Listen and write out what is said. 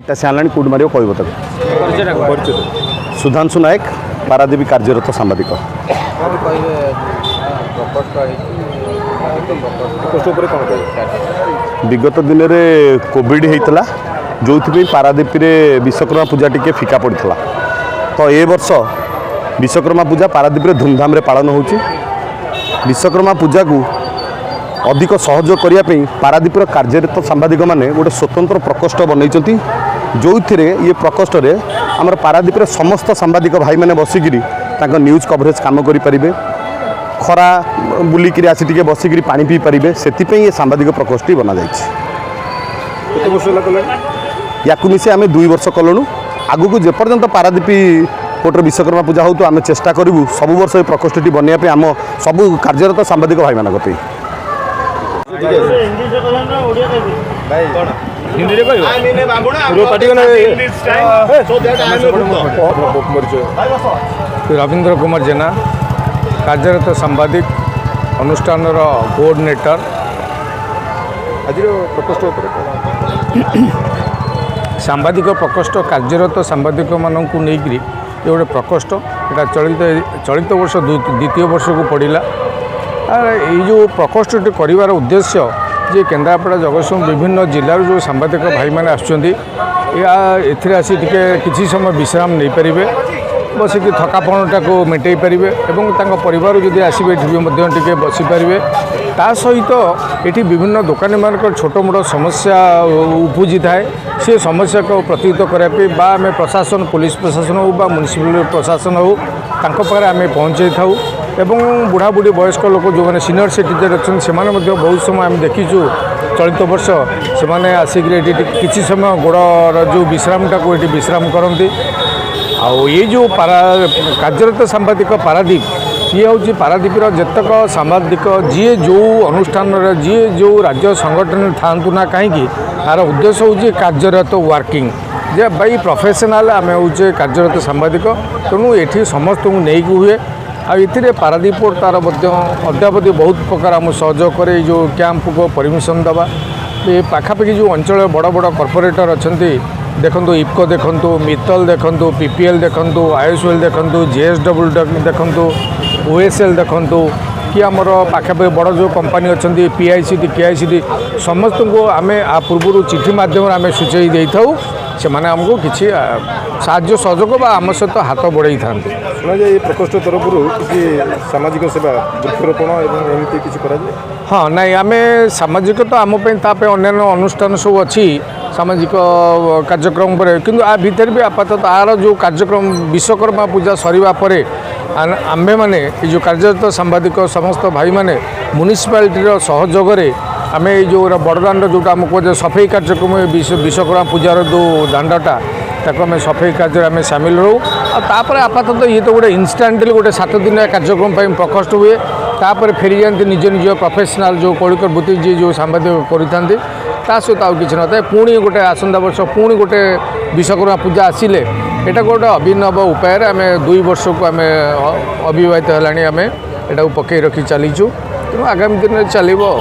ସେ ଆଣିଲାଣି, କେଉଁଠି ମାରିବ କହିବ ତାକୁ। ସୁଧାଂଶୁ ନାୟକ, ପାରାଦୀପ କାର୍ଯ୍ୟରତ ସାମ୍ବାଦିକ। କ'ଣ କହିବେ, ପ୍ରକୋଷ୍ଠ ହେଇଛି, ପ୍ରକୋଷ୍ଠ ଉପରେ କ'ଣ କହିବେ? ବିଗତ ଦିନରେ କୋଭିଡ଼ ହେଇଥିଲା, ଯେଉଁଥିପାଇଁ ପାରାଦୀପରେ ବିଶ୍ୱକର୍ମା ପୂଜା ଟିକେ ଫିକା ପଡ଼ିଥିଲା। ତ ଏ ବର୍ଷ ବିଶ୍ୱକର୍ମା ପୂଜା ପାରାଦୀପରେ ଧୁମଧାମରେ ପାଳନ ହେଉଛି। ବିଶ୍ୱକର୍ମା ପୂଜାକୁ ଅଧିକ ସହଯୋଗ କରିବା ପାଇଁ ପାରାଦୀପର କାର୍ଯ୍ୟରତ ସାମ୍ବାଦିକମାନେ ଗୋଟେ ସ୍ୱତନ୍ତ୍ର ପ୍ରକୋଷ୍ଠ ବନେଇଛନ୍ତି, ଯେଉଁଥିରେ ଇଏ ପ୍ରକୋଷ୍ଠରେ ଆମର ପାରାଦୀପରେ ସମସ୍ତ ସାମ୍ବାଦିକ ଭାଇମାନେ ବସିକିରି ତାଙ୍କ ନ୍ୟୁଜ୍ କଭରେଜ୍ କାମ କରିପାରିବେ, ଖରା ବୁଲିକିରି ଆସି ଟିକେ ବସିକିରି ପାଣି ପିଇ ପାରିବେ। ସେଥିପାଇଁ ଏ ସାମ୍ବାଦିକ ପ୍ରକୋଷ୍ଠଟି ବନାଯାଇଛି। କେତେ ବର୍ଷ ହେଲା କଲେଣି? ୟାକୁ ମିଶି ଆମେ 2 ବର୍ଷ କଲୁଣୁ। ଆଗକୁ ଯେପର୍ଯ୍ୟନ୍ତ ପାରାଦୀପ ପୋର୍ଟର ବିଶ୍ୱକର୍ମା ପୂଜା ହେଉଥିବ, ଆମେ ଚେଷ୍ଟା କରିବୁ ସବୁ ବର୍ଷ ଏ ପ୍ରକୋଷ୍ଠଟି ବନେଇବା ପାଇଁ, ଆମ ସବୁ କାର୍ଯ୍ୟରତ ସାମ୍ବାଦିକ ଭାଇମାନଙ୍କ ପାଇଁ। ହିନ୍ଦୀରେ କହିବ। ରବୀନ୍ଦ୍ର କୁମାର ଜେନା, କାର୍ଯ୍ୟରତ ସାମ୍ବାଦିକ ଅନୁଷ୍ଠାନର କୋଅର୍ଡ଼ିନେଟର। ଆଜିର ପ୍ରକୋଷ୍ଠ ଉପରେ କ'ଣ? ସାମ୍ବାଦିକ ପ୍ରକୋଷ୍ଠ କାର୍ଯ୍ୟରତ ସାମ୍ବାଦିକମାନଙ୍କୁ ନେଇକରି ଏ ଗୋଟେ ପ୍ରକୋଷ୍ଠ। ଏଇଟା ଚଳିତ ବର୍ଷ ଦ୍ୱିତୀୟ ବର୍ଷକୁ ପଡ଼ିଲା। ଏଇ ଯେଉଁ ପ୍ରକୋଷ୍ଠଟି କରିବାର ଉଦ୍ଦେଶ୍ୟ ଯେ କେନ୍ଦ୍ରାପଡ଼ା, ଜଗତସିଂହ ବିଭିନ୍ନ ଜିଲ୍ଲାରୁ ଯେଉଁ ସାମ୍ବାଦିକ ଭାଇମାନେ ଆସୁଛନ୍ତି, ଏଥିରେ ଆସି ଟିକେ କିଛି ସମୟ ବିଶ୍ରାମ ନେଇପାରିବେ, ବସିକି ଥକାପଣଟାକୁ ମେଣ୍ଟେଇ ପାରିବେ ଏବଂ ତାଙ୍କ ପରିବାର ଯଦି ଆସିବେ ଏଠି ବି ମଧ୍ୟ ଟିକେ ବସିପାରିବେ। ତା ସହିତ ଏଠି ବିଭିନ୍ନ ଦୋକାନୀମାନଙ୍କର ଛୋଟ ମୋଟ ସମସ୍ୟା ଉପୁଜିଥାଏ, ସେ ସମସ୍ୟାକୁ ପ୍ରତିହତ କରିବା ପାଇଁ ବା ଆମେ ପ୍ରଶାସନ, ପୋଲିସ ପ୍ରଶାସନ ହେଉ ବା ମ୍ୟୁନିସିପାଲ ପ୍ରଶାସନ ହେଉ, ତାଙ୍କ ପାଖରେ ଆମେ ପହଞ୍ଚାଇଥାଉ। ଏବଂ ବୁଢ଼ାବୁଢ଼ୀ ବୟସ୍କ ଲୋକ ଯେଉଁମାନେ ସିନିୟର ସିଟିଜେନ୍ ଅଛନ୍ତି, ସେମାନେ ମଧ୍ୟ ବହୁତ ସମୟ ଆମେ ଦେଖିଛୁ ଚଳିତ ବର୍ଷ ସେମାନେ ଆସିକରି ଏଠି କିଛି ସମୟ ଗୋଡ଼ର ଯେଉଁ ବିଶ୍ରାମଟାକୁ ଏଠି ବିଶ୍ରାମ କରନ୍ତି। ଆଉ ଏଇ ଯେଉଁ କାର୍ଯ୍ୟରତ ସାମ୍ବାଦିକ ପାରାଦୀପ, ଇଏ ହେଉଛି ପାରାଦୀପର ଯେତେକ ସାମ୍ବାଦିକ, ଯିଏ ଯେଉଁ ଅନୁଷ୍ଠାନରେ, ଯିଏ ଯେଉଁ ରାଜ୍ୟ ସଂଗଠନରେ ଥାଆନ୍ତୁ ନା କାହିଁକି, ତାର ଉଦ୍ଦେଶ୍ୟ ହେଉଛି କାର୍ଯ୍ୟରତ ୱାର୍କିଂ ଯେ ବାଇ ପ୍ରଫେସନାଲ୍ ଆମେ ହେଉଛେ କାର୍ଯ୍ୟରତ ସାମ୍ବାଦିକ। ତେଣୁ ଏଠି ସମସ୍ତଙ୍କୁ ନେଇକି ହୁଏ। ଆଉ ଏଥିରେ ପାରାଦୀପ ପୋର୍ଟ ତା'ର ମଧ୍ୟ ଅଦ୍ୟାବଧି ବହୁତ ପ୍ରକାର ଆମକୁ ସହଯୋଗ କରେ। ଏଇ ଯେଉଁ କ୍ୟାମ୍ପକୁ ପରମିସନ୍ ଦେବା, ଏ ପାଖାପାଖି ଯେଉଁ ଅଞ୍ଚଳ ବଡ଼ ବଡ଼ କର୍ପୋରେଟର ଅଛନ୍ତି, ଦେଖନ୍ତୁ ଇଫ୍କୋ ଦେଖନ୍ତୁ, ମିତ୍ତଲ ଦେଖନ୍ତୁ, ପିପିଏଲ୍ ଦେଖନ୍ତୁ, ଆଇଏସ୍ଏଲ୍ ଦେଖନ୍ତୁ, ଜିଏସ୍ଡବ୍ଲ୍ୟୁ ଦେଖନ୍ତୁ, ଓଏସ୍ଏଲ୍ ଦେଖନ୍ତୁ, କି ଆମର ପାଖାପାଖି ବଡ଼ ଯେଉଁ କମ୍ପାନୀ ଅଛନ୍ତି ପିଆଇସିଡି, କେଆଇସିଡି, ସମସ୍ତଙ୍କୁ ଆମେ ଆ ପୂର୍ବରୁ ଚିଠି ମାଧ୍ୟମରେ ଆମେ ସୂଚାଇ ଦେଇଥାଉ। ସେମାନେ ଆମକୁ କିଛି ସାହାଯ୍ୟ ସହଯୋଗ ବା ଆମ ସହିତ ହାତ ବଢ଼େଇଥାନ୍ତି। ଶୁଣାଯାଏ ଏ ପ୍ରକୋଷ୍ଠ ତରଫରୁ କିଛି ସାମାଜିକ ସେବା, ବୃକ୍ଷରୋପଣ ଏବଂ ଏମିତି କିଛି କରାଯାଏ? ହଁ, ନାଇଁ, ଆମେ ସାମାଜିକ ତ ଆମ ପାଇଁ ତା ପାଇଁ ଅନ୍ୟାନ୍ୟ ଅନୁଷ୍ଠାନ ସବୁ ଅଛି ସାମାଜିକ କାର୍ଯ୍ୟକ୍ରମ ଉପରେ, କିନ୍ତୁ ଆ ଭିତରେ ବି ଆପାତତଃ ଆର ଯେଉଁ କାର୍ଯ୍ୟକ୍ରମ ବିଶ୍ୱକର୍ମା ପୂଜା ସରିବା ପରେ ଆମ୍ଭେମାନେ ଏଇ ଯେଉଁ କାର୍ଯ୍ୟରତ ସାମ୍ବାଦିକ ସମସ୍ତ ଭାଇମାନେ ମ୍ୟୁନିସିପାଲିଟିର ସହଯୋଗରେ ଆମେ ଏଇ ଯେଉଁ ବଡ଼ଦାଣ୍ଡ ଯେଉଁଟା ଆମକୁ କୁହାଯାଏ ସଫେଇ କାର୍ଯ୍ୟକ୍ରମ, ବିଶ୍ୱକର୍ମା ପୂଜାର ଯେଉଁ ଦାଣ୍ଡଟା ତାକୁ ଆମେ ସଫେଇ କାର୍ଯ୍ୟରେ ଆମେ ସାମିଲ ରହୁ। ଆଉ ତାପରେ ଆପାତତଃ ଇଏ ତ ଗୋଟେ ଇନଷ୍ଟାଣ୍ଟଲି ଗୋଟେ 7 ଦିନିଆ କାର୍ଯ୍ୟକ୍ରମ ପାଇଁ ପ୍ରକୋଷ୍ଠ ହୁଏ। ତାପରେ ଫେରିଯାଆନ୍ତି ନିଜ ନିଜ ପ୍ରଫେସନାଲ୍ ଯେଉଁ କୌଳିକ ବୃତ୍ତି ଯିଏ ଯେଉଁ ସାମ୍ବାଦିକ କରିଥାନ୍ତି, ତା ସହିତ ଆଉ କିଛି ନଥାଏ। ପୁଣି ଗୋଟେ ଆସନ୍ତା ବର୍ଷ ପୁଣି ଗୋଟେ ବିଶ୍ୱକର୍ମା ପୂଜା ଆସିଲେ ଏଟାକୁ ଗୋଟେ ଅଭିନବ ଉପାୟରେ ଆମେ 2 ବର୍ଷକୁ ଆମେ ଅବିବାହିତ ହେଲାଣି, ଆମେ ଏଟାକୁ ପକାଇ ରଖି ଚାଲିଛୁ। ତେଣୁ ଆଗାମୀ ଦିନରେ ଚାଲିବ। ଆଉ